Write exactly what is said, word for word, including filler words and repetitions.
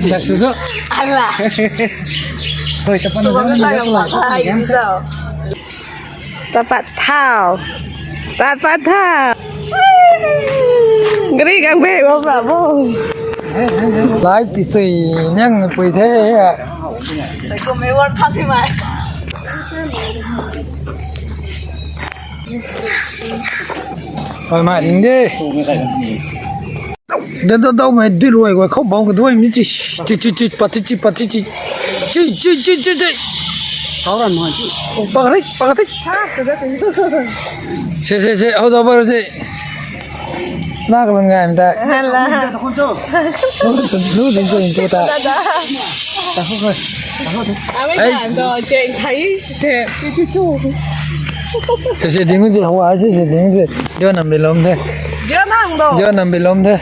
Sak su su. Ala. Hoi, tapa na. Suang zang ta ni yang ka ma thai di sa. Tapa thau. Tapa thau. Gari gang be bo pra bo. Lai ti chui nang pui the. Sai ko me war kha thi mai. Hoi mai ding de. Dau dau dau mai dui ruai guay khou bam ka duai mi chi chi chi chi pati chi pati chi chi chi chi chi chi. Kau ran mai chi. Pak rik pak rik. Se se se, hau zau bar se. Na ka lun ngai mta. Hala. Lu sin lu sin chu in tu ta. Ai. Ai do cheng thai se. Se se ding se, hau ai se se ding se. Dio nam bi lom the. Dio nam do. Dio nam bi lom the.